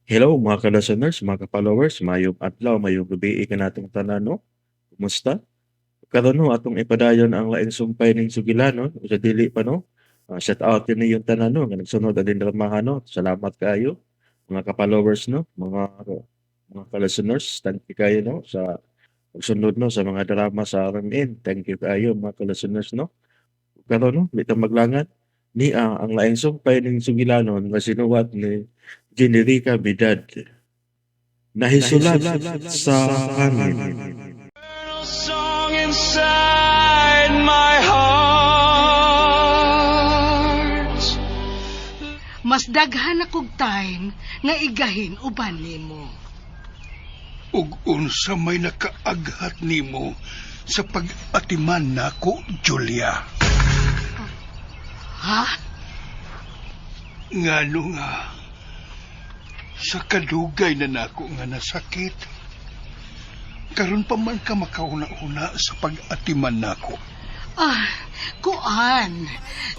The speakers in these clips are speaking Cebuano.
Hello mga ka-listeners, mga ka-followers, maayong adlaw, maayong gabii kanatong tanan, no? Kumusta? Karon, no, atong ipadayon ang laing sumpay ning sugilanon no? Sa dili pa, no. Shout out din yung tanan, no, nga nagsunod aning dramahan, no. Salamat kaayo mga ka-followers, no, mga ka-listeners, thank you kaayo, no, sa pagsunod, no, sa mga drama sa RMN. Thank you kaayo, mga ka-listeners, no. Karon, no, di ta maglangan ni ang laing sumpay ning sugilanon nga sinuwat ni Generica Midad. Nahisulat sa hangin. Song inside my heart. Mas daghan akog time nga igahin uban nimo. Ug unsa may nakaaghat nimo sa pag-atiman nako, Julia? Ha? Ngano nga sa kadugay na nako nga nasakit, karon pa man ka makauna-una sa pag-atiman nako. Ah, kuan.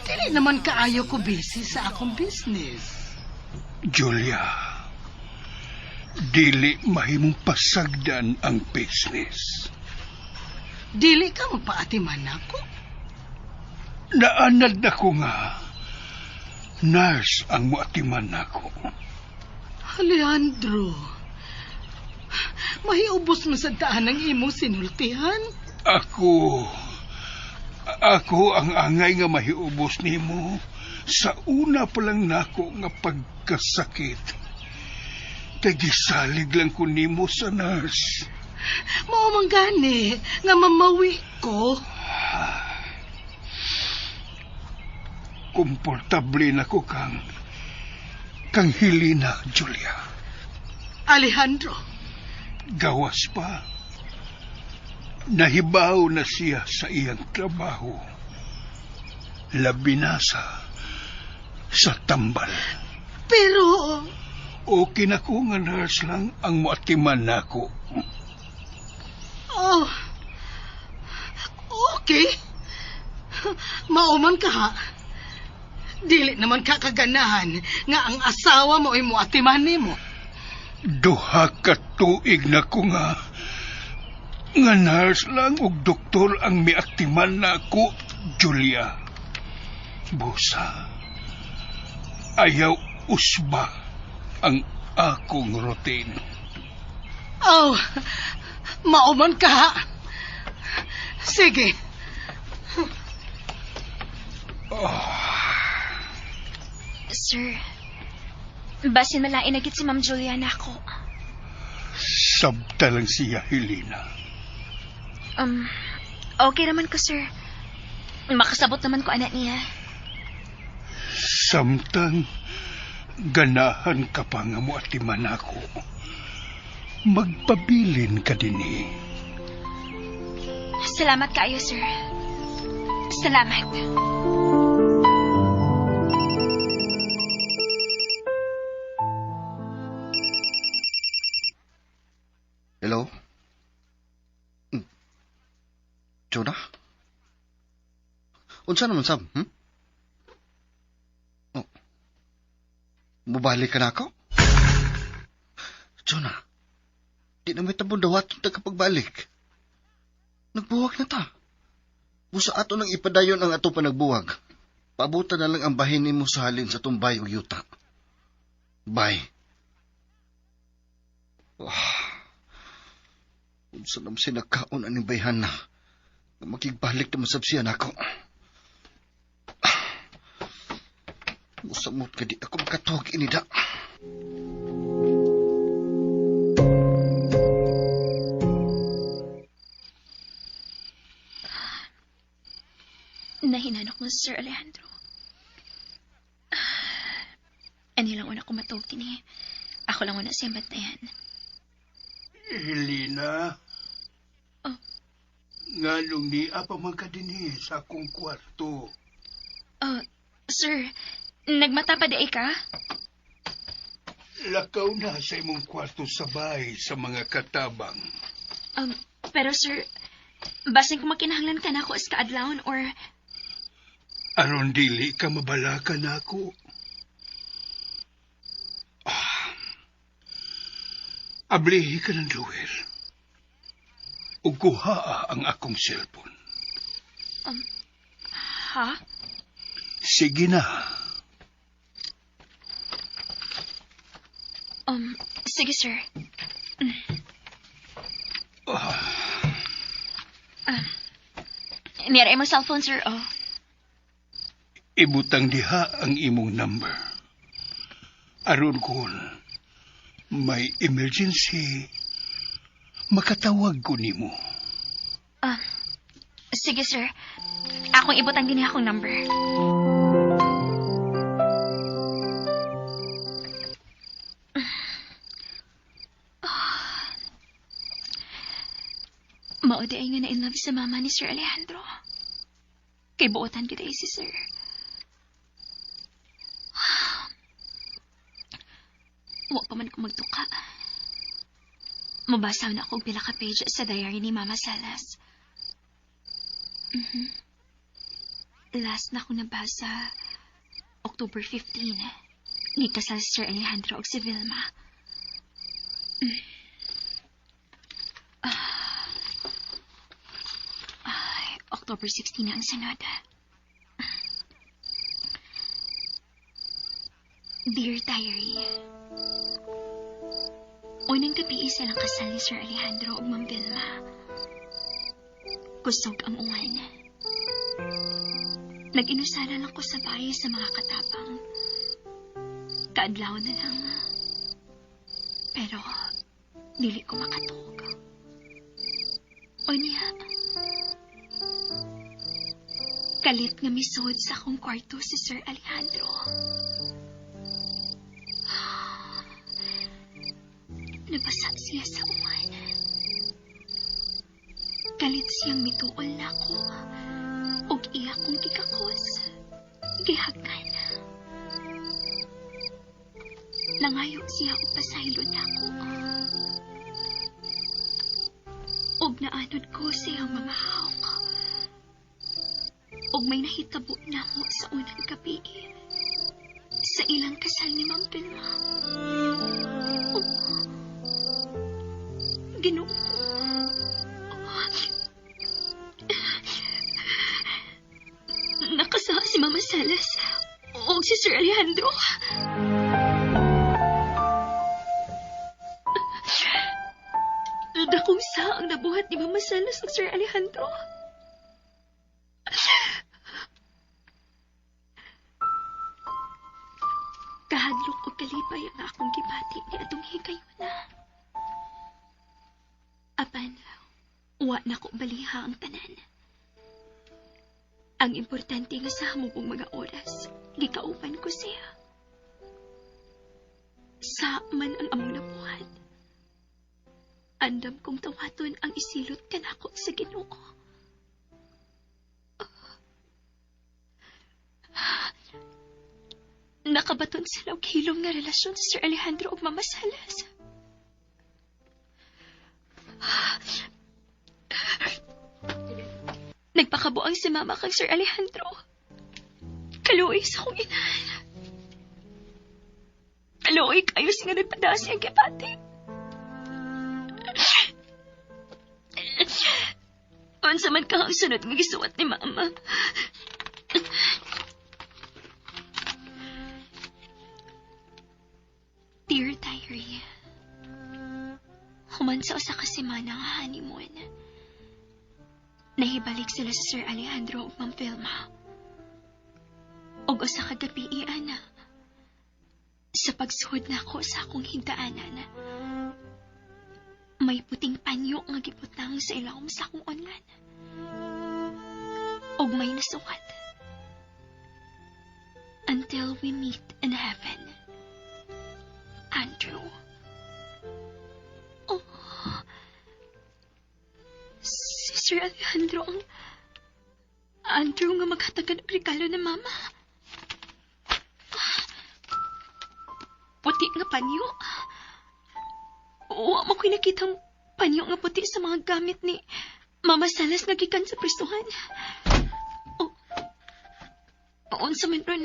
Dili naman kaayo ko busy sa akong business. Julia, dili mahimong pasagdan ang business. Dili ka magpaatiman nako. Naanad na ko nga nurse ang muatiman nako. Alejandro, mahiubos man sa daan ang imong sinultihan. Ako ang angay nga mahiubos nimo sa una pa lang nako nga pagkasakit. Kay gisalig lang ko nimo sa nurse. Mao man gani nga mamawi ko. Komportable na ko kang Helena, Julia. Alejandro. Gawas pa. Nahibaw na siya sa iyang trabaho. Labi na sa tambal. Pero Okay na ko nga nurse lang ang muatiman nako. Oh, okay. Mao man ka ha. Dili naman ka kaganahan nga ang asawa mo ay muatiman nimo. 2 ka tuig na ko nga nurse lang og doktor ang miatiman nako, Julia. Busa, ayaw usba ang akong routine. Oh, mao man ka ha. Sige. Oh. Sir, basin malain na gid si Ma'am Juliana ako. Sabta lang siya, Helena. Okay naman ko, sir. Makasabot naman ko anak niya. Samtang ganahan ka pa nga moatiman ako, magpabilin ka dinhi. Salamat kaayo, sir. Salamat. Hello? Jonah? Unsa naman, Sam? Hmm? Oh. Mubalik ka na ako? Jonah, di na may tabong dawat ta kapagbalik. Nagbuwag na ta. Busa ato nang ipadayon ang ato pa nagbuwag. Paabutan na lang ang bahin nimo sa halin sa tumbay o yuta. Bye. Oh. Unsa naman sinakaon aning bayhan na. Makigbalik na masab siya nako. Musamot ka di ako makatuwag inida. Nahinanok mo, Sir Alejandro. Ani lang una ko matuog din eh. Ako lang una siyang bantayan. Helena? Oh. Nganong niya pa man ka dinhi sa akong kwarto? Oh, sir, nagmata pa di ka? Lakaw na sa imong kwarto sabay sa mga katabang. Pero sir, basin kung makinahanglan ka na ako as kaadlawon or Aron dili ka mabalaka nako. Ablihi ka ng Joel. Ug kuhaa ang akong cellphone. Ha? Sige na. Sige, sir. Nira mo cellphone, sir. Oh. Ibutang diha ang imong number. Aron kon may emergency, makatawag ko nimo. Sige, sir. Akong ibutang din akong number. Mao di ay nga na in love sa mama ni Sir Alejandro. Kay buotan kita si Sir. Wa pa man ko magtuka. Mabasa na ako og pila ka page sa diary ni Mama Salas. Last na akong nabasa, October 15. Nikasal si Sir Alejandro og si Vilma. Ay, October 16 na ang sunod. Dear Diary, unang gabi silang kasal ni Sir Alejandro ug Ma'am Vilma. Kusog ang uwan. Nag-inusara lang ko sa bahay sa mga katapang. Kaadlaw na lang. Pero, dili ko makatug. Unya, kalit nga misod sa akong kwarto si Sir Alejandro. Nabasa siya sa uwan. Kalit siyang mituol na ako. Og iya kong gikakos. Gihagan. Nangayo siya og pasaylo na ako. Og naanod ko siyang mga hawk. Og may nahitabo namo sa unang gabi. Sa ilang kasal ni Ma'am Vilma. Oh. Ginoo ko. Oh. Nakasama si Mama Salas o si Sir Alejandro. Dakong sa ang nabuhat ni Mama Salas ug Sir Alejandro. Kahadlok og kalipay ang akong gibati ni atong higayuna. Apan, wa na ko baliha ang tanan. Ang importante nga sa hamubong mga oras, gikauban ko siya. Sa man ang among nabuhat. Andam kong tawaton ang isilot kanako sa Ginoo. Nakabaton sila og hilom nga relasyon sa Sir Alejandro ug Mama Salas. Nagpakabuang si Mama kang Sir Alejandro. Kaluoy sa akong inahan. Kaluoy kayo sa nga nagpadala siyang gibati. Unsa man ka ang sunod nga gisuwat ni Mama. Dear Diary, human sa usa ka semana nga honeymoon. Nahibalik sila sa Sir Alejandro ug Ma'am Vilma. Ug usa ka gabi, ana. Sa pagsuhod nako sa akong higdaanan, may puting panyo nga gibutang sa ilawom sa akong unlan. Ug may nasuwat. Until we meet in heaven. Andrew. Oh. Si Sir Alejandro ang Andrew nga maghatagan og regalo na mama. Puti nga panyo. Wa mo ko'y nakitang panyo nga puti sa mga gamit ni Mama Salas nga gikan sa pristuhan. Oh. Unsa man ron,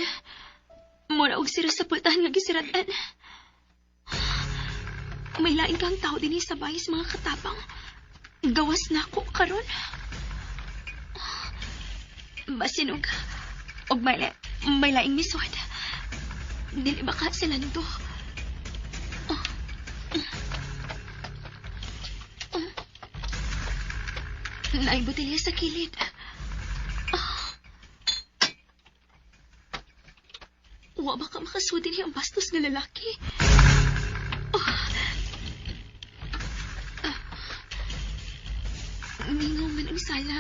mura og sira sa pultahan nga gisiratan. May lain kang tao din sa bahay sa mga katabang. Gawas na ako karon. Basinog. Og may laing misod. Dili ba ka sila nito? Naay botelya sa kilid. Wa ba ka makasudi niya ang bastos nga lalaki? Mingaw man ang sala.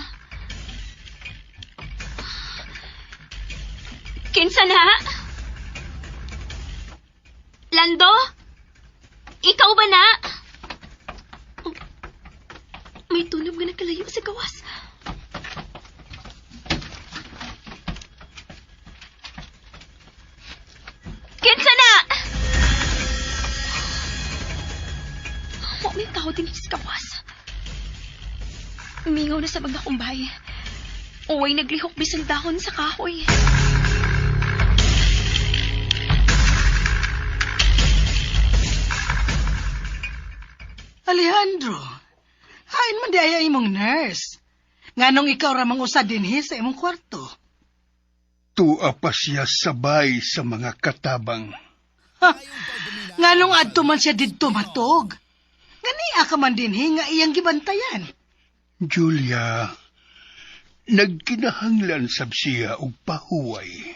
Kinsa na? Lando? Ikaw ba na? Oh, may tunog nga nakalayo sa gawas. Kinsa na? Wa may tao din sa gawas. Mingaw na sa magnakumbay. Uway naglihok bisan dahon sa kahoy. Alejandro, hain man di ay imong nurse. Nganong ikaw ramang usa dinhi sa imong kwarto? Tua pa siya sabay sa mga katabang. Ha, nganong adto man siya didto matog? Ganiya ka man dinhi nga iyang gibantayan. Julia, nagkinahanglan sab siya og pahuway.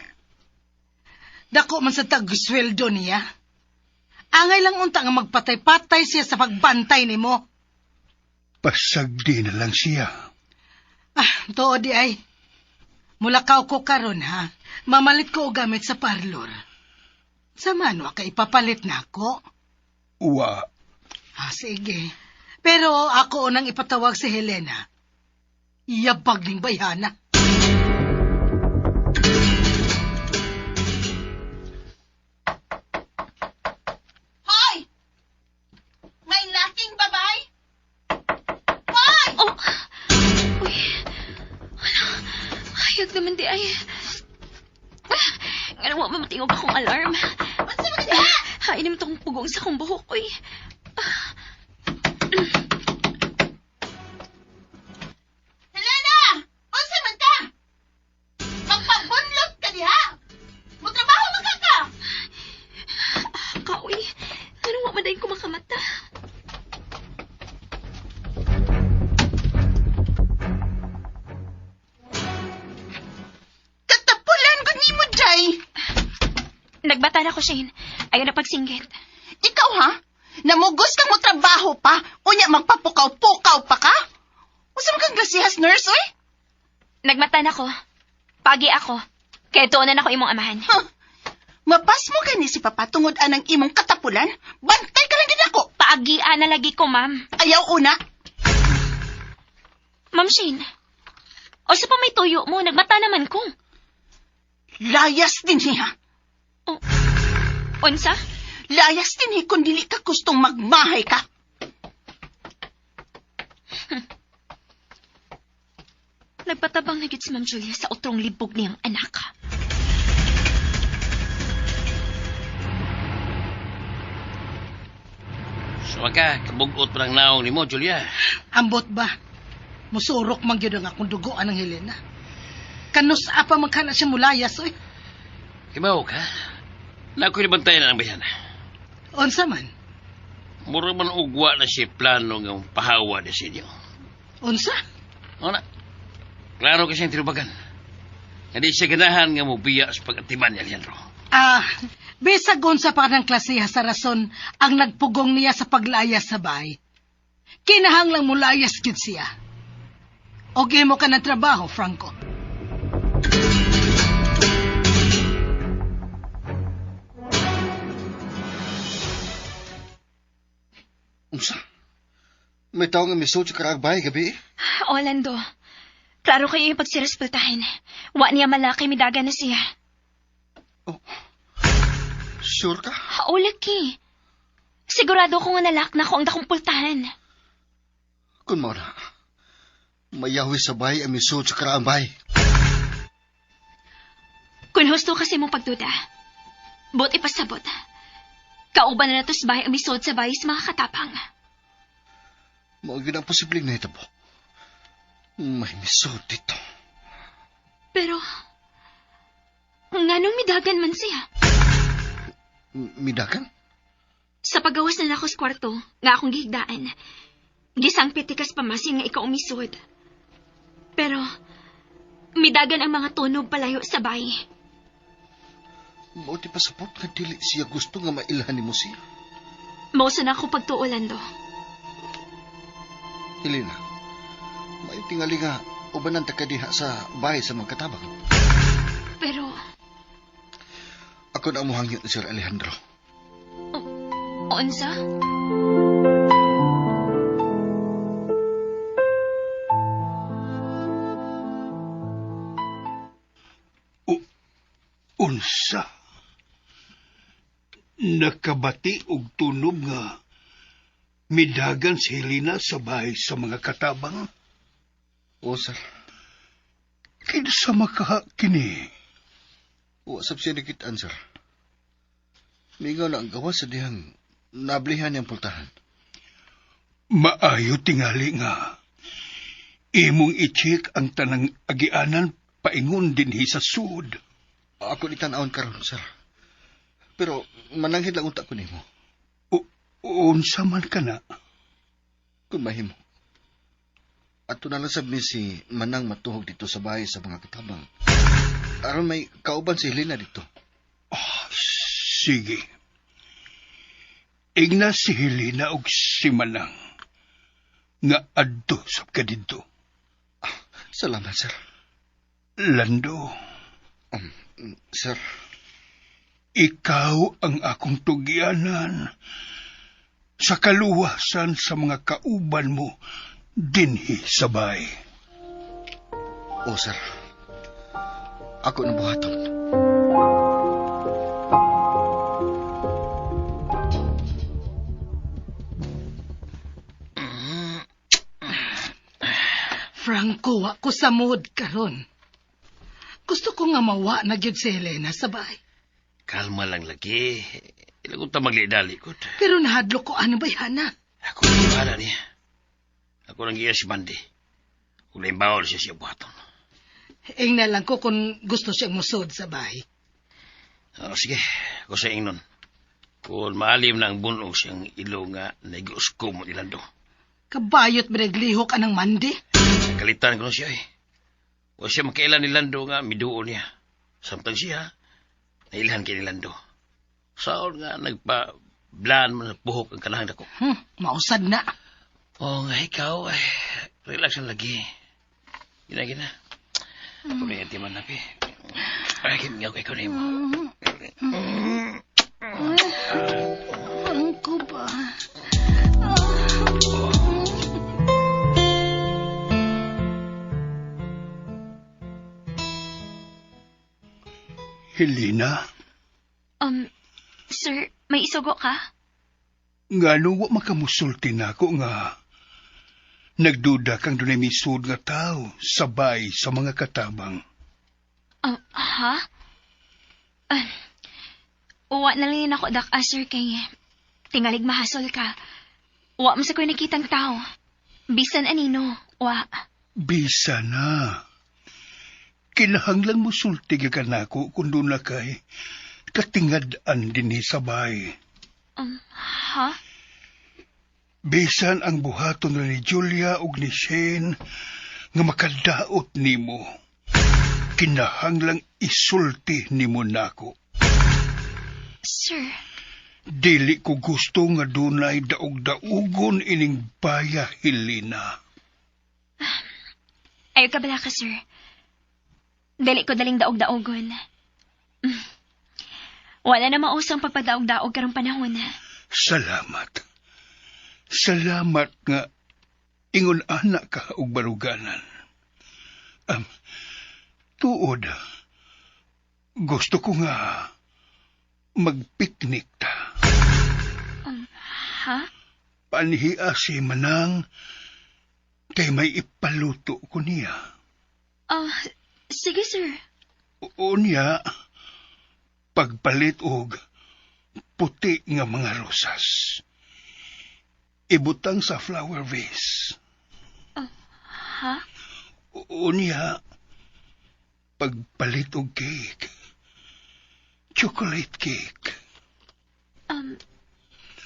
Dako man sa tagsweldo niya. Angay lang unta nga magpatay-patay siya sa pagbantay nimo. Pasagdi na lang siya. Ah, tuod di ay. Mulakaw ko karon ha. Mamalit ko og gamit sa parlor. Sa manwa ka ipapalit na ako. Wa, Ah, sige. Pero ako unang ipatawag si Helena. Iyabag ning bayhana. Hoy! May laking babae? Hoy! Oh! Uy! Wala. Hayag naman di ay. Nga naman mamatingog akong alarm. Unsa man diha? Hain naman itong pugong sa akong buhok, uy. Helena! Unsa man ka? Magpabunlot ka diha? Mutrabaho man ka ka? Ka, uy. Ano wa man ko makamata? Katapulan ko nimo, Jay. Nagbata na ko, Shane. Ayaw na pagsinggit. Ikaw ha? Namugos kang mo trabaho pa, unya magpapukaw-pukaw pa ka? Unsa man kang glasihas nurse, oy? Nagmata na ko. Pagi ako. Kaya tuonan ako imong amahan. Huh. Mapas mo gani si Papa tungod anang imong katapulan? Bantay ka lang gid ako. Paagian na lagi ko, ma'am. Ayaw una. Ma'am Shane, o sa pa may tuyo mo, nagmata naman ko. Layas din niya. Oh. Unsa? Layas din kung dili ka gustong magmahay ka. Nagpatabang na gyud si Ma'am Julia sa utrong libog niyang anak. So ka, kabugot pa lang naong nimo, Julia. Ambot ba? Musurok man gyud ang akong dugo anang Helena. Kanus apa man kana siya mulayas, oy. Kibaw ka? Na ako'y nabantayan na ang bayan. Unsa man? Mura man ugwa na si plano nga pahawa ni sa inyo. Unsa? Ano na? Klaro kasi ang tinubagan. Nga di siya ganahan nga mubiya sa pag-atiman ni Alejandro. Ah, bisag unsa pa ng klasiha sa rason ang nagpugong niya sa paglayas sa bahay. Kinahanglang mulayas gyud siya. O mo ka ng trabaho, Franco. Unsa? May tao nga misod sa karaag bahay gabi. O, Lando. Klaro kayo yung pagsirespetahin. Wa niya malaki, midaga na siya. Oh. Sure ka? O, laki. Sigurado ko nga nalak na ko ang dakong pultahan. Kung mao na, mayawi sa bahay ang misod sa karaang bahay. Kung husto kasi mong pagduda, buot ipasabot. Kauban na nato sa bahay ang misod sa bahay sa mga katapang. Mao gyud ang posibleng nahitabo. May misod dito. Pero, nganong midagan man siya? Midagan? Sa pagawas na nako sa kwarto, nga akong gihigdaan. Gisangpit tikas pamasin nga ikaw umisod. Pero, midagan ang mga tunog palayo sa bahay. Mao ti pasapot nga dili siya gusto nga mailhan nimo siya. Mao sa na ako pagtuo, Lando. Helena, may tingali nga ubanan ta ka diha sa bahay sa mga katabang. Pero, Ako na muhangyo ni Sir Alejandro. unsa? Unsa? Nakabati og tunob nga midagan si Helena sa bahay sa mga katabang. O, sir. Kinsa maka kini? Wa sab siya nakitaan, sir. Mingaw na ang gawas sa dihang nablihan niyang pultahan. Maayo tingali nga imong i-check ang tanang agianan paingon dinhi sa sud. Ako ni tan-awon karon, sir. Pero mananghid lang unta ko nimo. Unsa man kana? Kung mahimo. Ato na lang sab ni si Manang matuhog dito sa bahay sa mga katabang. Aron may kauban si Helena dito. Ah, sige. Igna si Helena og si Manang nga adto sab ka didto. Salamat, sir. Lando, Sir, ikaw ang akong tugyanan sa kaluwasan sa mga kauban mo dinhi sa bahay. O sir. Ako na buhaton. Franco, wa ko sa mood karon. Gusto ko nga mawa na gyud si Helena sa bahay. Kalma lang lagi. Ilang ta maglidali ko. Pero nahadlok ko ano ba hana? Ako ang bahala niya. Ako lang iya si Mandy. Kung bawal siya siya buhaton. Ingna lang ko kung gusto siyang musod sa bahay. Oh, sige, ako sa ingnon. Kung maalim na ang bunog siyang ilo nga naigusko mo nilando. Kabayot ba naglihok anang Mandi? Kalitan ko na siya eh. O siya makailan ni Lando nga miduo niya. Samtang siya, nailhan kay ni Lando. Saon nga nagpa-blan man sa buhok ang kanahang dako. Mausad na. Oo nga, ikaw, eh, relax lang lagi. Gina, gina. Ako na yung timan napi. Ay, kingaw kay ko na mo. Franco ba? Helena, Sir, may isugo ka? Ngano wa makamusulti nako nga nagduda kang dunay misud nga tao sabay sa mga katabang. Ha? Uwa na lang ako, dak, sir, kay tingalig mahasol ka. Uwa mo sa ko'y nakitang tao. Bisan anino, uwa. Bisa na. Kinahanglang musulti ka nako kung doon na kay katingad-an dinhi sabay. Ha? Bisan ang buhaton na ni Julia ug ni Shane nga makadaot nimo. Kinahanglang isulti nimo nako. Sir, Dili ko gusto nga dunay daog-daugon ining baya, Helena. Ayaw ka bala ka, sir. Dili ko daling daog-daogon. Wala na mausang pagpadaog-daog karong panahon. Salamat. Salamat nga ingon anak ka og baruganan. Tuod, gusto ko nga magpiknik ta. Ha? Panhia si Manang kay may ipaluto ko niya. Oh, sige, sir. Unya, pagpalit og Puti nga mga rosas. Ibutang sa flower vase. Ha? Unya, pagpalit og cake. Chocolate cake.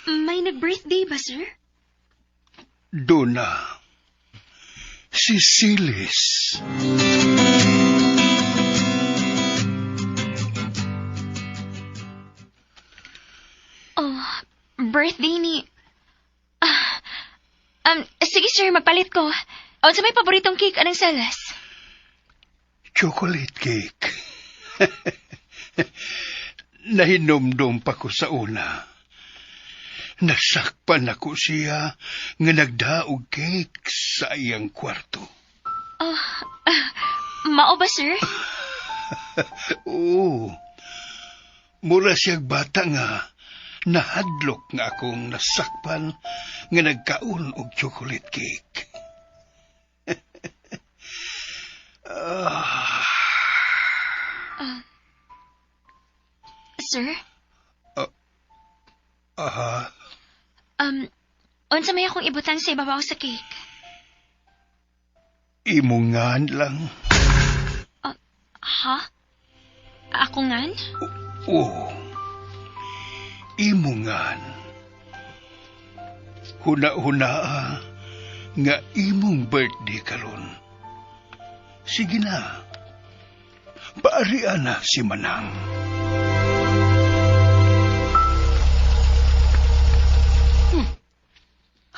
May nag-birthday ba, sir? Duna. Si Silis. Oh, birthday ni... Sige, sir, magpalit ko. Unsa may paboritong cake anang salas? Chocolate cake. Nahinomdom pa ko sa una. Nasakpan ako siya nga nagdaog cake sa iyang kwarto. Oh, mao ba, sir? Oo. Mura siyang bata nga nahadlok nga akong nasakpan nga nagkaon og chocolate cake. Ah, Sir? Aha. Unsa may akong ibutang sa ibabaw sa cake? Imungan lang. Ha? Ako ngan? Oo. Imungan. Huna-huna nga imong birthday karon. Sige na. Paarian na si Manang.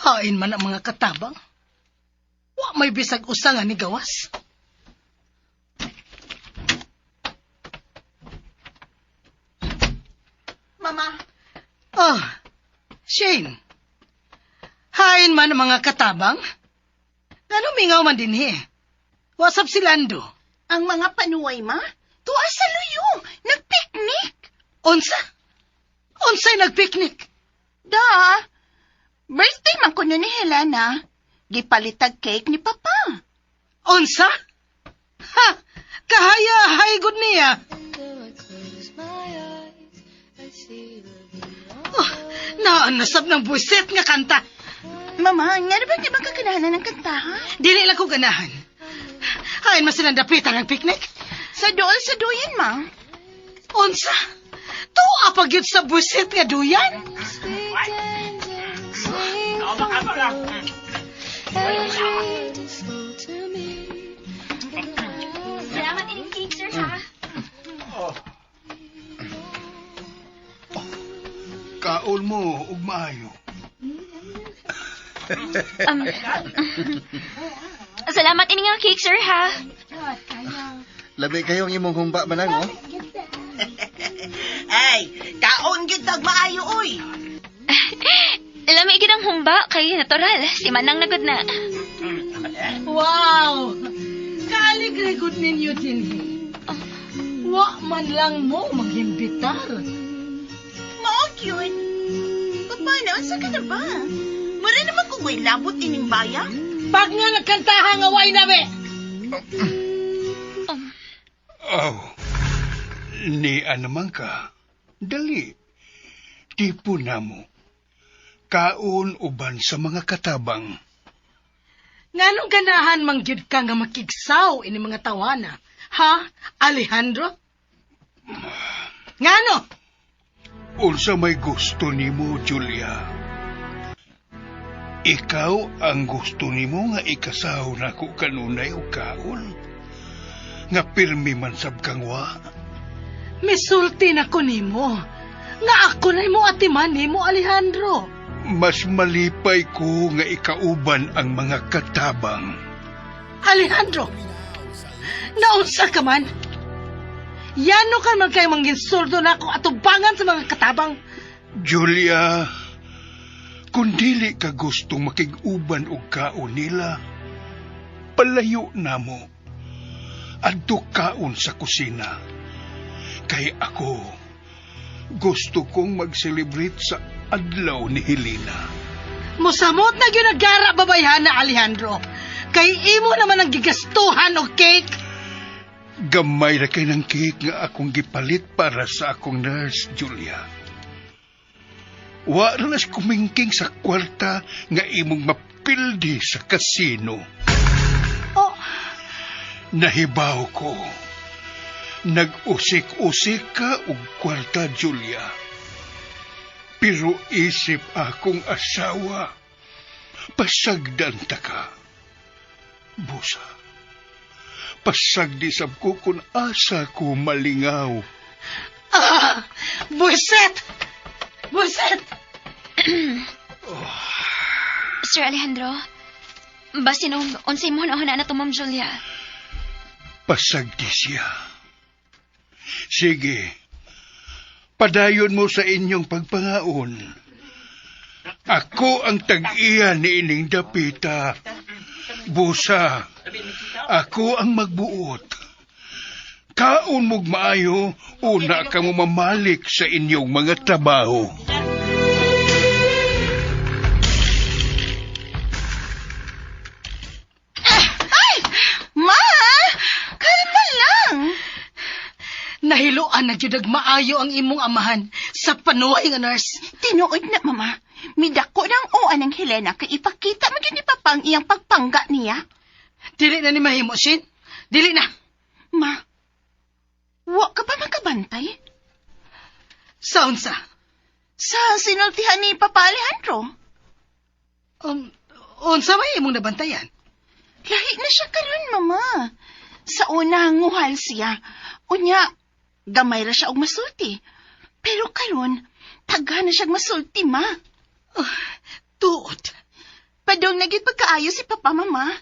Hain man ang mga katabang. Wa may bisag usa nga ni gawas. Mama, Oh, Shane. Hain man ang mga katabang. Ngano mingaw man dinhi? Wasap si Lando. Ang mga panuway, ma, tuwa sa luyo, nagpiknik. Unsa? Unsay nagpiknik? Da, birthday man kuno ni Helena. Gipalitag cake ni Papa. Unsa? Ha! Kahaya, hay good niya. Oh, naanasab ng buset nga kanta. Mama, nga na ba di ba kaganahan ng kanta, ha? Dili lang ko ganahan. Hain man silang dapitan ng picnic. Sa dool sa duyan, ma. Unsa? Tuwa pa gyud sa buset nga duyan. Salamat ining cake, sir, ha? Kaon mo ug maayo. Salamat ining nga cake, sir, ha? Labi kayo ang imong humba, Manang, oh. Ay, kaon gyud tag maayo, oy. Lami gid ang humba kay natural. Si Manang nagod na. Wow! Kaaligre gud ninyo dinhi. Wa man lang mo maghimbitar. Mao gyud. Papa, naunsa ka na ba? Mura naman kung way labot ining baya. Pag nga nagkantaha nga way na be. Oh, ni naman ka. Dali. Tipo na mo. Kaon uban sa mga katabang. Nganong ganahan man gyud ka nga makigsaw ini mga tawana? Ha, Alejandro? Ngano? Unsa may gusto nimo, Julia? Ikaw ang gusto nimo nga ikasaw nako kanunay og kaon. Nga pirmi man sab kang wa. Misulti na ko nimo. Nga ako na mo atiman nimo, Alejandro. Mas malipay ko nga ikauban ang mga katabang. Alejandro, naunsa ka man? Yano ka man kayo mangginsuldo na ako atubangan sa mga katabang. Julia, kung dili ka gustong makig-uban og kaon nila, palayo na mo. Adto kaon sa kusina. Kay ako, gusto kong mag-celebrate sa adlaw ni Helena. Musamot na gyud nagara babayhana, Alejandro. Kay imo naman ang gigastuhan og cake. Gamay ra kay ng cake nga akong gipalit para sa akong nurse, Julia. Wa na nas kumingking sa kwarta nga imong mapildi sa kasino. Oh, Nahibaw ko. Nag-usik-usik ka og kwarta, Julia. Pero isip akong asawa, pasagdan ta ka. Busa, pasagdi sab ko kung asa ko malingaw. Ah! Buisit! Buisit! Sir Alejandro, basin og unsay mo na na to, Ma'am Julia. Pasagdi siya. Sige, padayon mo sa inyong pagpangaon. Ako ang tag-iya ni ining dapita. Busa, ako ang magbuot. Kaon mo'g maayo, una ka mo mamalik sa inyong mga trabaho. Ay! Ma! Kalma lang! Nahiluan na jud og maayo ang imong amahan sa panuway nga nurse. Tinuod na, Mama. Midako ng uan ng Helena kay ipakita man gyud ni Papa ang iyang pagpangga niya. Dili na ni mahimo, Shin. Dili na. Ma, wa ka pa makabantay? Sa unsa? Sa sinultihan ni Papa Alejandro. Unsa may imong nabantayan? Lahi na siya karon, Mama. Sa una, nguhal siya. Unya, gamay ra siya og masulti. Pero karon, taga na siyang masulti, Ma. Oh, tuot. Padong na gyud pagkaayo si Papa, Mama.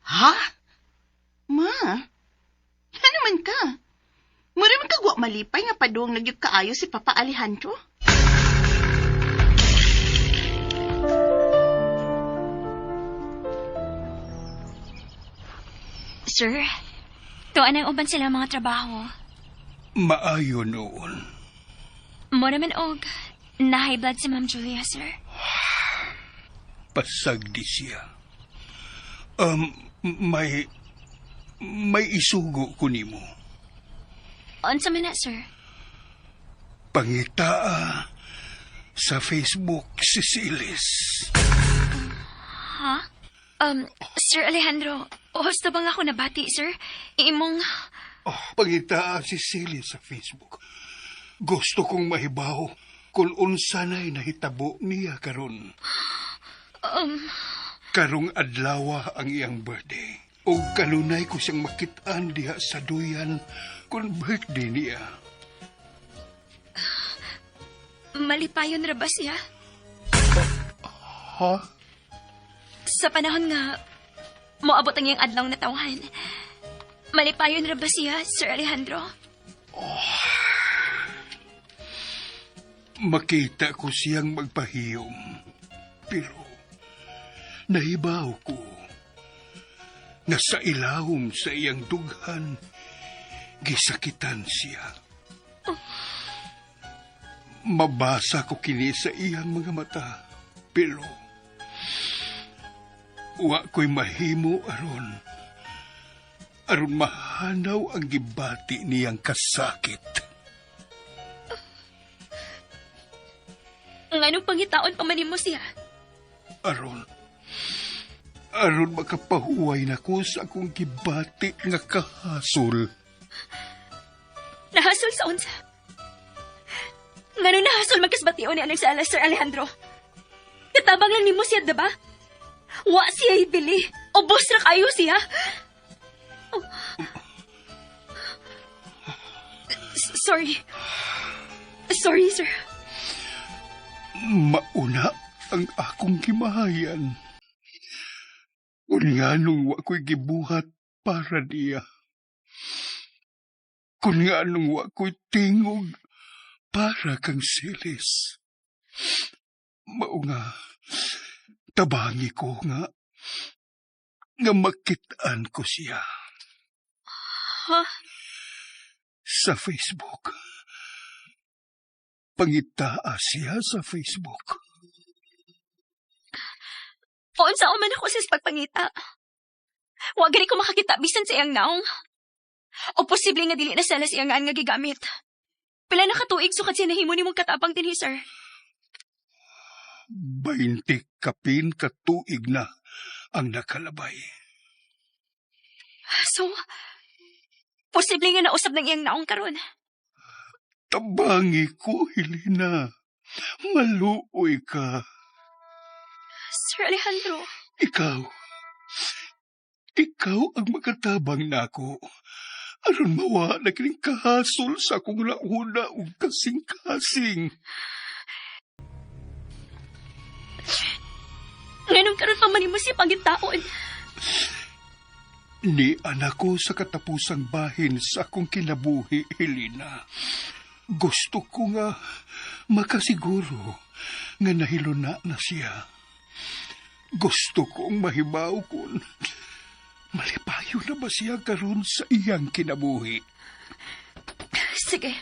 Ha? Ma, ano man ka? Mura man kagwa malipay nga padung na gyud kaayo si Papa Alejandro. Sir, tuan ang uban sila mga trabaho. Maayo noon. Mo naman og na high blood si Ma'am Julia, sir. Pasagdi siya. May isugo ko nimo. Unsa man na, sir? Pangitaa sa Facebook si Silis. Ha? Sir Alejandro, husto ba nga ako nabati, sir? Imong... Oh, pangitaa si Silis sa Facebook. Gusto kong mahibaw kung unsa na'y nahitabo niya karon. Karong adlawa ang iyang birthday. Og kanunay ko siyang makit-an diha sa duyan kung birthday niya. Malipayon ra ba siya? Ha? Sa panahon nga, moabot ang iyang adlaw na tawhan. Malipayon ra ba siya, Sir Alejandro? Oh. Makita ko siyang magpahiyom. Pero, nahibaw ko na sa ilawom sa iyang dughan, gisakitan siya. Oh. Mabasa ko kini sa iyang mga mata, pero wa ko'y mahimo aron mahanaw ang gibati niyang kasakit. Nganong pangitaon pa man nimo siya? Aron makapahuway na ko sa akong gibati nga kahasol. Nahasol sa unsa? Nganong nahasol magkasbation ni anang sala, Sir Alejandro? Katabang lang nimo siya, diba? Wa siya ibili. Ubos ra kayo siya. Oh. Sorry. Sorry, sir. Mauna ang akong gimahayan. Kung nganong wa ko'y gibuhat para niya. Kung nganong wa ko'y tingog para kang Silis. Mao nga, tabangi ko nga makit-an ko siya. Ha? Sa Facebook. Pangitaa siya sa Facebook. Unsa man ako sa pagpangita. Wa gani ko makakita bisan sa iyang naong. O posible nga dili na sala sa iyang ngaan nga gigamit. Pila na katuig sukad siya nahimo nimong katapang dinhi, sir. 20 kapin ka tuig na ang nakalabay. So, posible nga nausab ng iyang naong karon. Tabangi ko, Helena. Maluoy ka. Sir Alejandro, Ikaw. Ikaw ang makatabang nako. Aron mawa na kining kahasol sa akong launa ug kasing-kasing. nganong karon pa man nimo siya pangitaon. Ni anak ko sa katapusang bahin sa akong kinabuhi, Helena. Gusto ko nga makasiguro nga nahiluna na siya. Gusto kong mahibaw kun malipayo na ba siya karon sa iyang kinabuhi. Sige.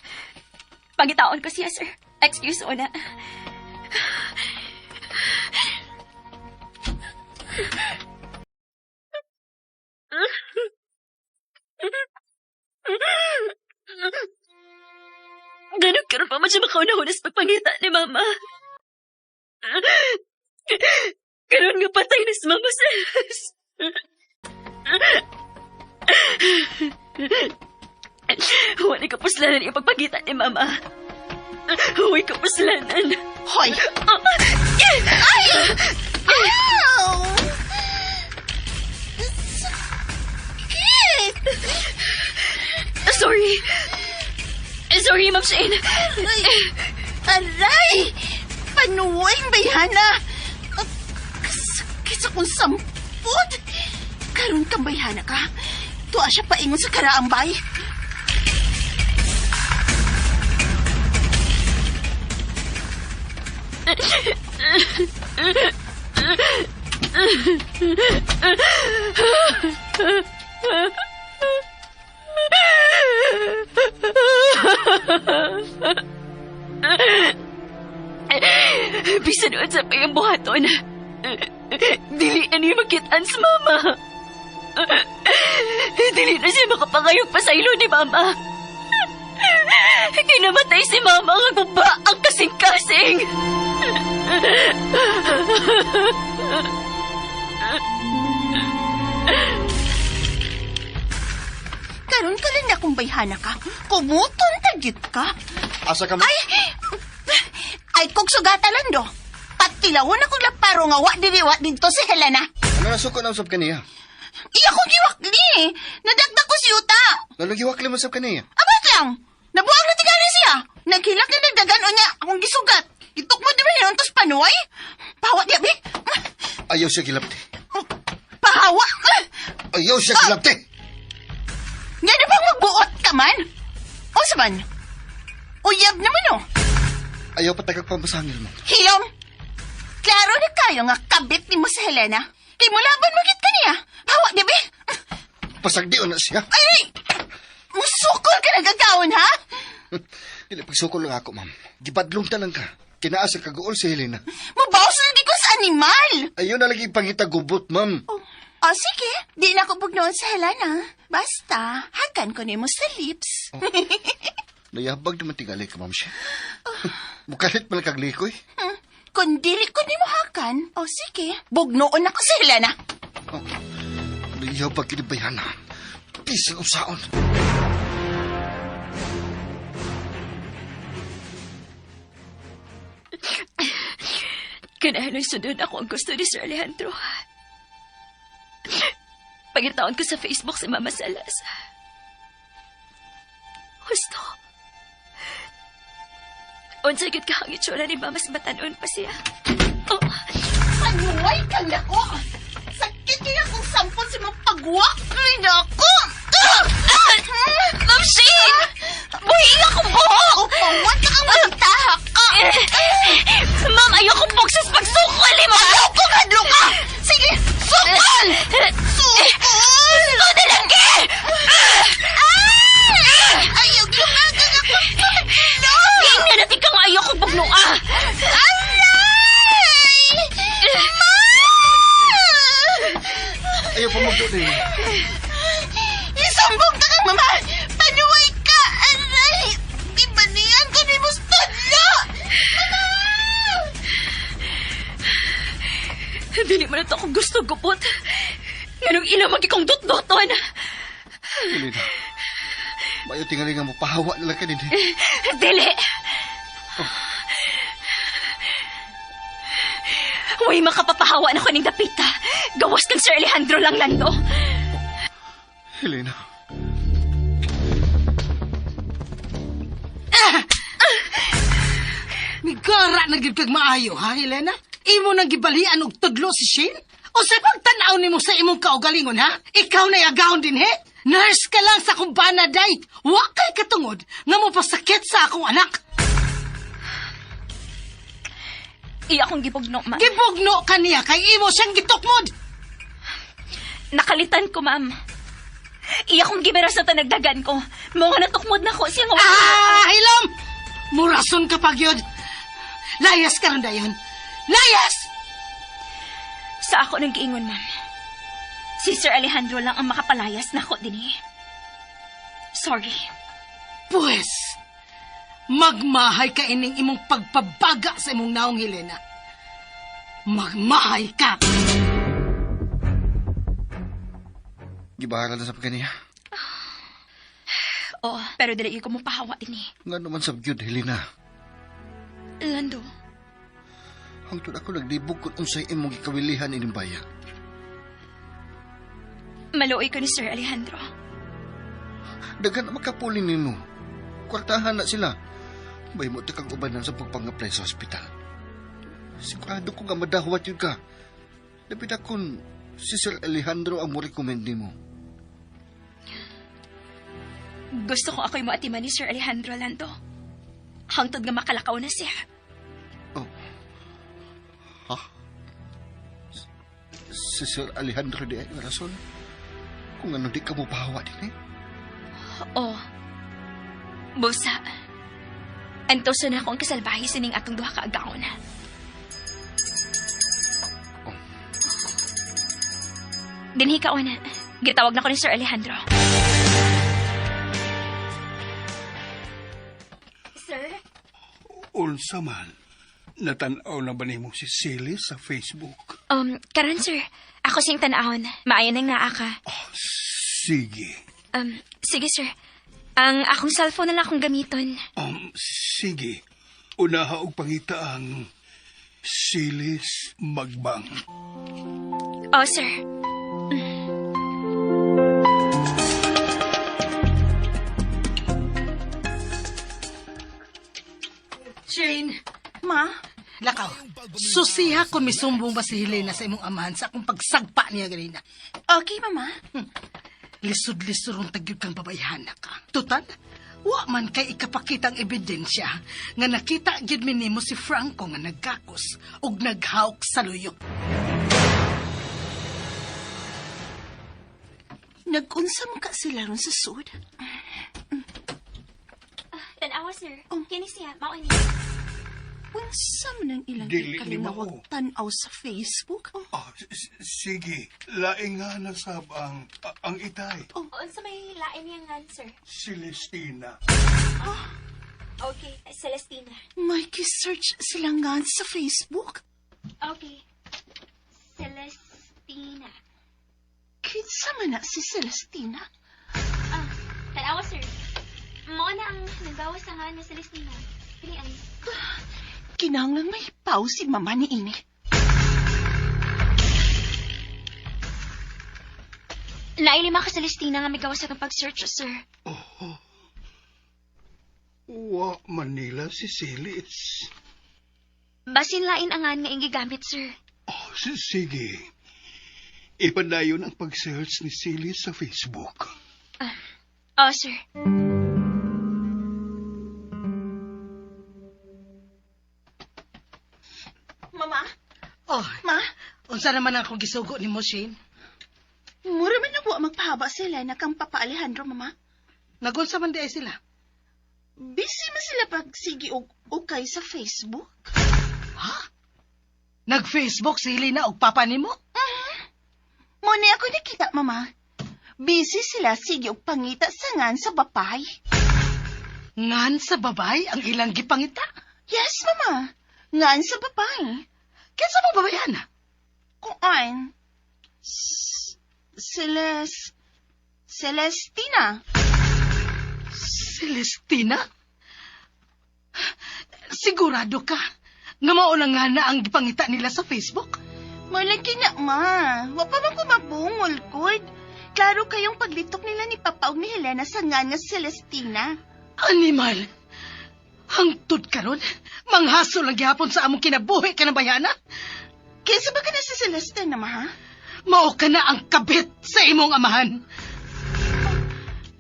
Pangitaon ko siya, sir. Excuse una. Ganun karon pa man siya makauna-una sa pagpangita ni Mama. Karon nga patay na si Mama Celes. Huwag ka puslanan yung pagpagita ni Mama. Huwag ka puslanan. Hoy! Ay! Ow! Sakit! Sorry. Sorry, Ma'am Shane. Aray! Aray! Panuwing bayhana! Kasakit sa kong sampot! Karon kang bayhana ka. Tuwa siya paingon sa karaang bay. Bisan unsa pa yung buhaton. Dili na niya makitaan sa mama. Dili na siya makapangayog pa sa ilo ni mama. Kinamatay si mama ang guba ang kasing-kasing. Karon ka lang akong bayhana ka. Kumuton tagit ka. Asa ka, ma'am? Ay! Ay, kog sugata lang do. Patilawon akong laparo nga wa diri wa didto si Helena. Ano nasuko na usab kaniya? Iya ko giwakli. Nadagdag ko si Uta. Nalong giwakli mo usab kaniya? Abat lang. Nabuang na tingali siya. Naghilak na nagdagan o niya akong gisugat. Gitok mo di ba yun, tos panuay? Pahawa diya, bi. Ayaw siya gilabti. Pahawa. Ayaw siya gilabti! Nga na bang magbuot ka man? O sa man? Uyab naman oh. Ayaw patagag pamasangil mo. Hilom! Klaro na kayo nga kabit ni mo sa Helena. Kay mulaban magit ka niya. Pahawa diya, bi. Pasagdi na siya. Ay, ay! Musukol ka nagagawon, ha? Dili pagsukol lang ako, ma'am. Gibadlong ta lang ka. Kinaas ang kaguol si Helena. Mabawas lagi ko sa animal. Ayaw na lagi pangita gubot, ma'am. Oh, oh sige. Di na ako bugnoon sa Helena. Basta, hagan ko nimo sa lips. Nayabag naman tingali ka, ma'am siya. Mukalit man lang kag likoy. Kung dili ko nimo hakan, oh sige. Bugnoon ako sa Helena. Oh, nayabag kinibayana. Bisan usaon. Kinahanglan sundon ako ang gusto ni Sir Alejandro. Pagitaon ko sa Facebook si Mama Salas. Husto. Unsa gyud ka ang itsura ni Mama sa batanon pa siya. Oh, Panuway kang nako. Sakit niya kung sampon si mga pagwak rin ako. Ma'am Shane! Buhi akong buhok! Upawat ka kang magitaha ka. Ma'am, ayoko boxes pagsukol eh, ma'am! Ayoko hadlo ka! Sige, sukol! Sukol! Ikaw na lang, eh! Ay! Ayaw, gumagang ako padlo! Tingnan natin kang ayoko bugnoa! Aray! Ma! Ayaw pa magdoon eh. Isumbong ka kang mama! Panuway ka! Aray! Ibanian ko ni Mustadlo! Mama! Dili man na to akong gusto, gupot. Nganong ila man kong dot-doton. Helena, mayo tingali nga mapahawa na lang ka din. Dili! Huwag makapapahawa na ko ning dapita. Gawas kang Sir Alejandro lang, Lando. Helena, Migara na gyud kag maayo, ha, Helena? Imo nang gibalian og tudlo si Shane? O sa pagtan-aw nimo sa imong kaugalingon, ha? Ikaw na agahon din, he? Nurse ka lang sa kumbana, day. Wa kay katungod nga mopasakit sa akong anak. Iya akong gibugno, ma'am. Gibugno ka niya kay imo siyang gitukmod. Nakalitan ko, ma'am. Iya akong giberas na tanagdagan ko. Mao nga natukmod na ko siya nga. Ah, hilom! Murason ka pag yun. Layas ka ron dayon. Layas! Sa ako nang giingon, ma'am. Si Sir Alejandro lang ang makapalayas na ako din eh. Sorry. Pues, magmahay ka ining imong pagpabaga sa imong naong, Helena. Magmahay ka! gibahala na sa pagkaniya. Oo, pero dili ko mo pahawa din eh. Nga naman sa gyud, Helena. Lando, Hangtod ako naglibog kung unsay imong gikawilihan ining baya. maluoy ko ni Sir Alejandro. Daghan na makapuli nimo. Kwartahan na sila. May mo kang ubanan sa pagpang-apply sa ospital. Sigurado ko nga madahwat yun ka. Dapat akon si Sir Alejandro ang mo-recommend nimo. Gusto ko ako'y moatiman ni Sir Alejandro, Lando. Hangtod nga makalakaw na siya. Oh. Ha? Si Sir Alejandro di ay rason. Kung ano di ka mo pahawa din eh. Oo. Busa. Antoso na ako ang kasalbahe sining atong duha ka agawon. Dinhi ka una. Gitawag na ko ni Sir Alejandro. Sir? Unsa man, natanaw na ba nimo si Silly sa Facebook? Karon sir, ako sing tan-awon. Maayo nang naa ka. Sige. Sige sir. Ang akong cellphone na lang akong gamiton. Sige. Unaha og pangita ang Silis Magbang. Oh, sir. Shane, Ma, lakaw. Susiha kung misumbong ba si Helena sa imong amahan sa akong pagsagpa niya ganina. okay, Mama. Lisod-lisod rong tagyod kang babayhana ka. Tutan, wa man kay ikapakitang ebidensya nga nakita gyud mi nimo si Franco nga nagkakos ug naghawk sa luyo. Nag-unsa man ka sila ron sa sud? Tanawa, sir. Kini siya, mao ni. Unsa man ang ilang Dili ni kalingawag mao. tan-aw sa Facebook? Oh, Ah, sige, laing nga na sab ang itay, Unsa may lain niyang ngan, sir? Celestina. Okay, Celestina. may ki-search sila nga sa Facebook? Okay. Celestina. Kinsa man na si Celestina? Ah, tanawa, sir. Mao na ang nagawas sa ngan na Celestina. Kini ay. Kinahanglan may pause si mama ni ini. Nailima ka Celestina nga may gawas sa pag-search, sir. Wa Manila si Silis. Basin lain angan nga ing gigamit, sir. Oh, sige. Ipadayon ang pag-search ni Silis sa Facebook. Oh, sir. Mama, Oh, ma, unsa naman ang akong gisugo nimo, Shane? mura man na po magpahaba sila na kang Papa Alejandro, mama. Nagunsa man di ay sila. Busy man sila pag sige og ukay sa Facebook. Nag-Facebook si Helena og papa nimo? Muna ako nakita, mama. Busy sila sige og pangita sa ngan sa bapay. Ngan sa babay ang ilang gipangita. Yes, mama. Ngan sa bapay. Kinsa mo babayana? Kuan. Celes... Celestina. Celestina? Sigurado ka nga mao na nga na ang gipangita nila sa Facebook? Malagi na, ma. Wa pa man ko mabungol, kud. Klaro kayong paglitok nila ni Papa ug ni Helena sa nga nga Celestina. Animal! Hangtod karon, manghaso lang gihapon sa among kinabuhi ka na bayana. Kinsa ba ka na si Celestina, ma, ha? Mao ka na ang kabit sa imong amahan.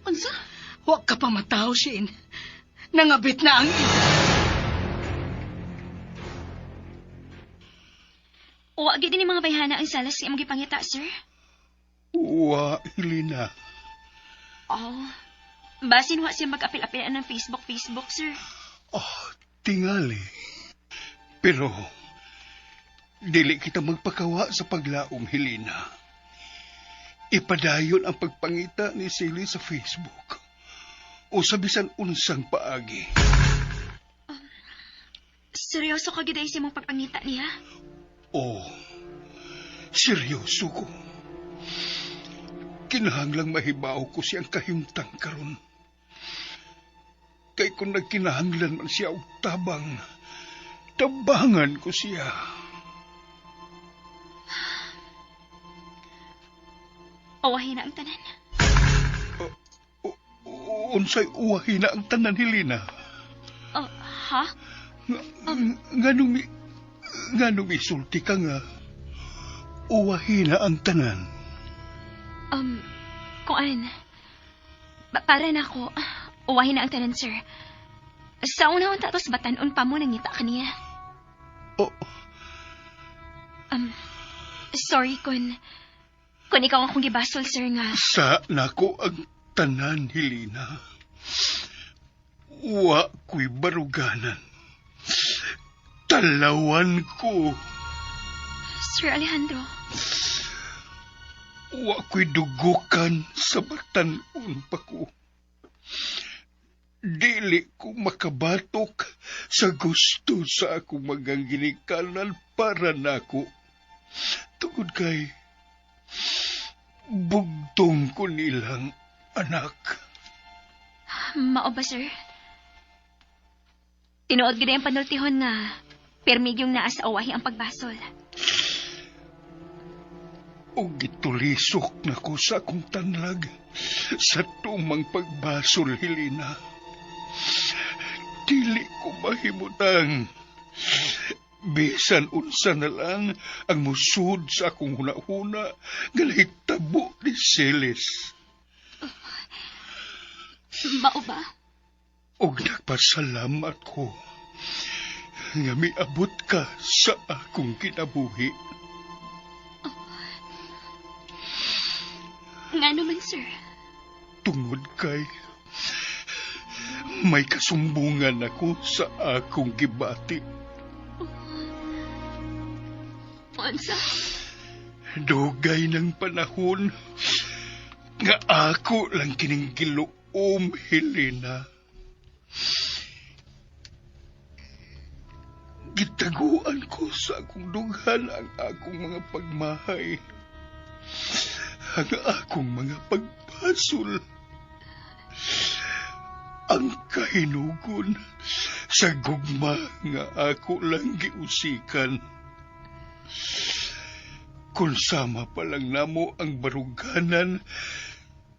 Unsa? Wa ka pa mataw, Shane. Nangabit na ang Wa gid ni mga bayhana ang salas sa imong gipangita, sir. Wa, Helena. Oh. Basin wa siya mag-apil-apilan ng Facebook, Facebook, sir. Oh, tingali. Pero, dili kita magpakawa sa paglaom, Helena. Ipadayon ang pagpangita ni Silly sa Facebook. O sa bisan unsang paagi. Seryoso ka gid ay sa imong pagpangita niya? Oh, seryoso ko. Kinahanglang mahibaw ko siyang kahimtang karon. Kay kung nagkinahanglan man siya og tabang, tabangan ko siya. Awahin na ang tanan. Unsay uwahi na ang tanan, Helena? Oh, ha? Nganong isulti ka nga, uwahi na ang tanan. Kuan. Para na ako, uwahin na ang tanan, sir. Sa una tatos batanon pa mo nangita kaniya. Oh. Sorry kung ikaw akong gibasol, sir, nga. Sa nako ang tanan, Helena. Wa ko'y baruganan. Talawan ko. Sir Alejandro. Wa ko'y dugukan sa batan-on pa ko. Dili ko makabatok sa gusto sa akong mga ginikanan para nako. Tungod kay bugtong ko nilang anak. Mao ba, sir? Tinuod gid ang panultihon nga pirmi yung naa sa awahi ang pagbasol. O gitulisok na ko sa akong tanlag sa tumang pagbasol, Helena. Dili ko mahimutang. Bisan unsa na lang ang musud sa akong hunahuna nga nahitabo ni Celes. Mao ba? Og nagpasalamat ko nga miabot ka sa akong kinabuhi. Nga naman, sir. Tungod kay may kasumbungan ako sa akong gibati. Unsa? Dugay ng panahon nga ako lang kining giluom, Helena. Gitaguan ko sa akong dughan ang akong mga pagmahay, ang akong mga pagbasol, ang kahinugon sa gugma nga ako lang giusikan. Kung sama pa lang namo ang baruganan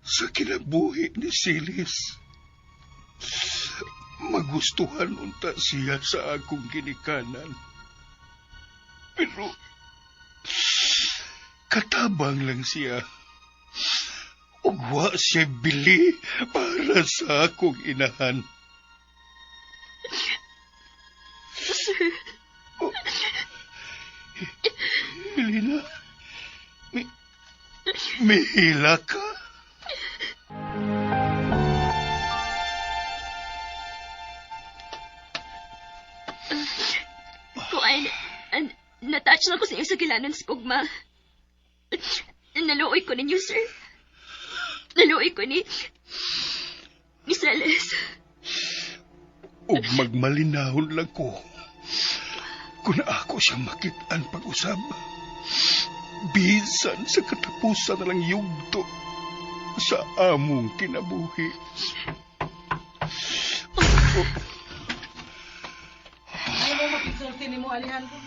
sa kinabuhi ni Silis, magustuhan unta siya sa akong ginikanan. Pero katabang lang siya. Ug wa siya bili para sa akong inahan. Sir. Oh. Helena, mihila ka? Kuan, natouch lang ko sa inyo sa gilanon sa kugma. Naluoy ko ninyo, sir. Naluoy ko ni Miss Alice. Ug magmalinahon lang ko kung ako siya makit-an pag-usab. Bisan sa katapusan na lang yugto sa among kinabuhi. Ay mo makisulti nimo, Alejandro.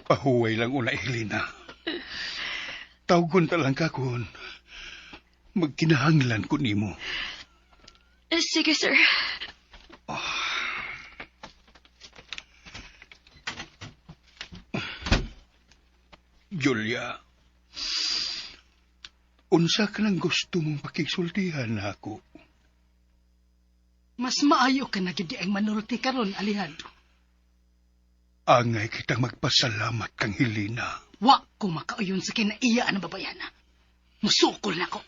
Pahuway lang una, Helena. Tawgon ta lang ka kun magkinahanglan ko nimo. Sige, sir. Julia, unsa ka nang gusto mong pakigsultihan nako? Mas maayo ka na gyud ang manulti karon, Alejandro. Angay kitang magpasalamat kang Helena. Wa ko makauyon sa kinaiya ang babayana. Musukol na ko.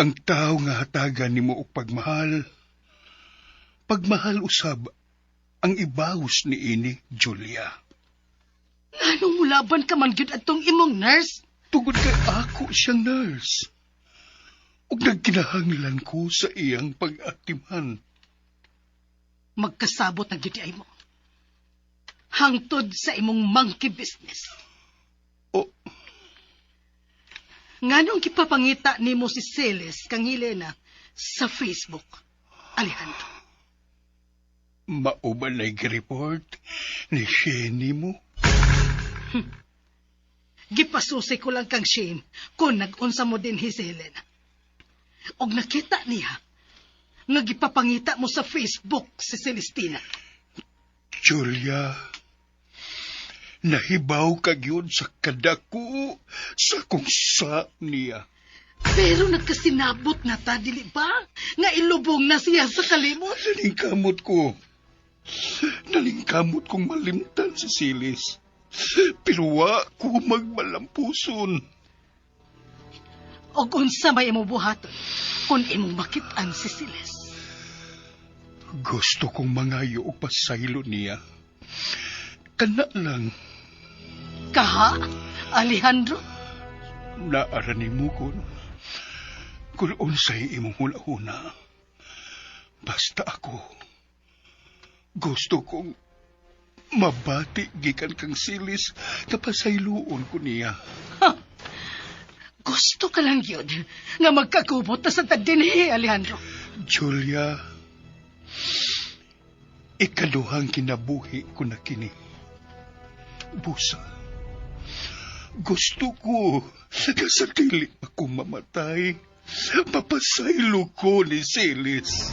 Ang tao nga hatagan nimo og pagmahal, pagmahal usab ang ibawos ni ini, Julia. Nganong mulaban ka man gyud atong imong nurse? Tungod kay ako siyang nurse. Ug nagkinahanglan ko sa iyang pag-atiman. Magkasabot na gyud ay mo. Hangtod sa imong monkey business. O, Nganong gipapangita nimo si Celes kang Helena sa Facebook, Alejandro? mao ba na'y report ni Sheni mo? Gipasusi ko lang kang Shane kung nag-unsa mo din si Helena. Og nakita niya nga gipapangita mo sa Facebook si Celestina. Julia, nahibaw ka gyud sa kadako sa kung sa niya. Pero nagkasinabot na ta, dili ba? Nga ilubong na siya sa kalimot. Naningkamot ko. Naningkamot kong malimtan si Silis. Pero wa ko magmalampuson. Og unsa may imong buhaton kung imong makit-an si Celes. Gusto kong mangayo og pasaylo niya. Kana lang Kaha, Alejandro? naara nimo kun unsay imong hulahuna. Basta ako. Gusto kong mabati gikan kang Silis nga pasayloon ko niya. Gusto ka lang yun nga magkagubot na sa tagdinhi, Alejandro. Julia, ikaduhang kinabuhi ko na kini. Busa, gusto ko nga sa dili ako mamatay, mapasaylo ko ni Silis.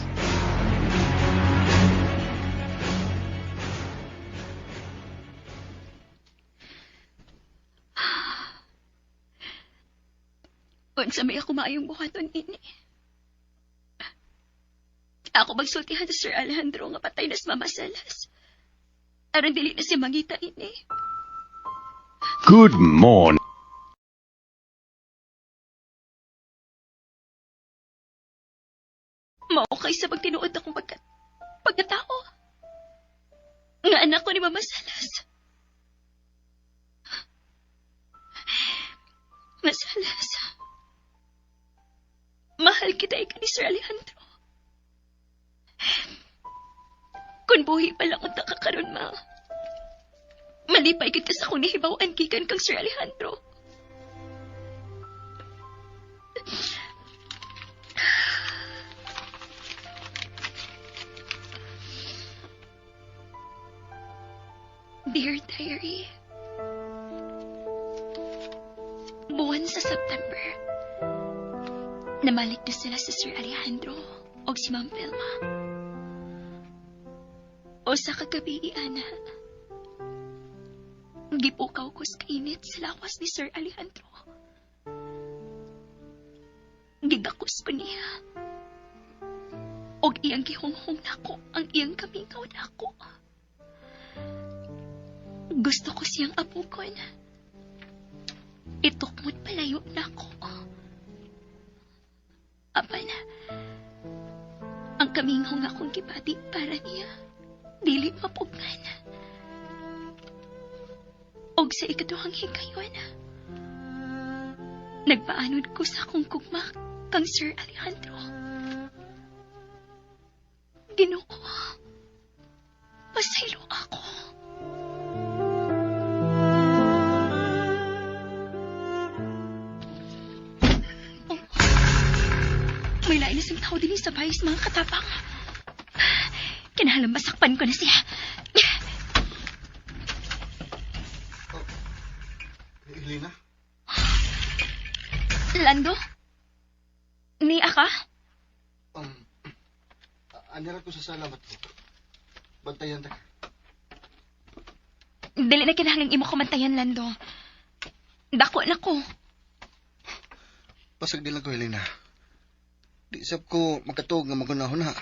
Unsa may ako maayong buhaton ini. Ako magsultihan sa Sir Alejandro nga patay na sa Mama Salas. Aron dili na siya mangita ini. Good morning. Mao kay sa pagtinuod akong pagkatao. Nga anak ko ni Mama Salas. Masalas. Mahal kita ikaw ni Sir Alejandro. Kung buhi pa lang unta ka karon, ma. Malipay gid ka sa akong nahibaw-an gikan kang Sir Alejandro. Dear Diary, buwan sa September, namalik na sila sa Sir Alejandro o si Ma'am Vilma. O sa kagabi, Ana, gipukaw ko sa kainit sa lawas ni Sir Alejandro. Gigakos ko niya. Og iyang gihunghong nako ang iyang kamingaw nako. Gusto ko siyang abugon. Itukmot palayo nako. Apan, ang kamingaw nga akong gibati para niya, dili mapugnan. Og sa ikaduhang higayon, nagpaanod ko sa akong gugma kang Sir Alejandro. Ginoo, pasaylo ako. Lain na siyang tao din sa bahay sa mga katapang. Kinahanglan masakpan ko na siya. Helena? Lando? Niya ka? Anira ko sa sala, matulog. Bantayan ta. Dili na kinahanglan imo kumantayan, Lando. Dako na ko. Pasag di lang ko, Helena. Di sab ko makatuog nga magunahon na.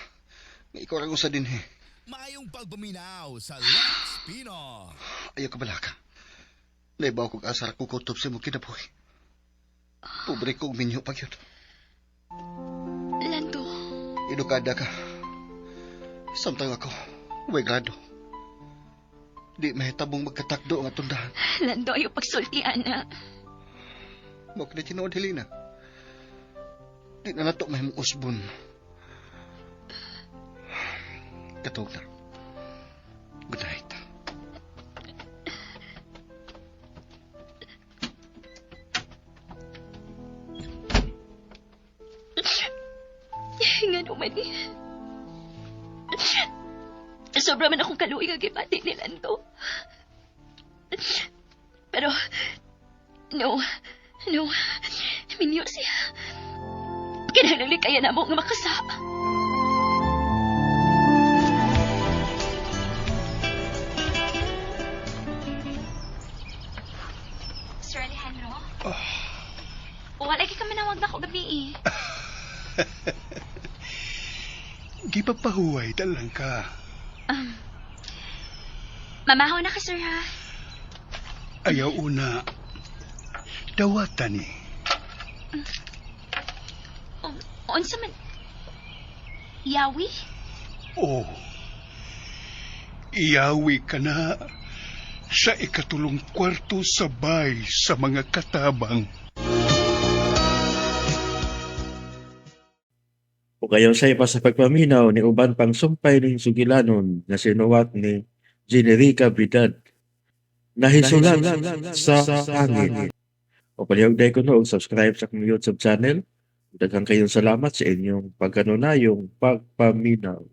Nga ikaw ra usa dinhi. Maayong pagpaminaw sa Lex Pino. Ayaw ka balaka. Naibaw kog asar ko kutob sa imong kinabuhi. Pobre ko og minyo pa gyud. Lando, Edukada ka. Samtang ako, way grado. Di mahitabong magkatakdo ang atong dahan. Lando, ayaw pagsulti, ana. Mao kini tinuod, Helena. Di na nato mahimong usbon. Katog na. Good night. Nga naman eh. Sobra man akong kaluoy nga gibati ni Lando. Pero, no, no, minyo siya. Kinahanglan kaya na mo nga makasap. Sir Alejandro? Wala kay ka manawag na ko gabi eh. Gipapahuway talang ka. Mamahaw na ka, sir, ha? Ayaw una. Dawatan ni. Unsa man... Yawi? Oh. Iyawi ka na sa ikatulong kwarto sa bay sa mga katabang. O kayo sa iba sa pagpaminaw ni uban pang sumpay ning sugilanon nga sinuwat ni Generica Bidad. Nahisulat sa hangin. O palihog day ko no, subscribe sa akong YouTube channel. Daghang kayong salamat sa inyong pagkanunayong pagpaminaw.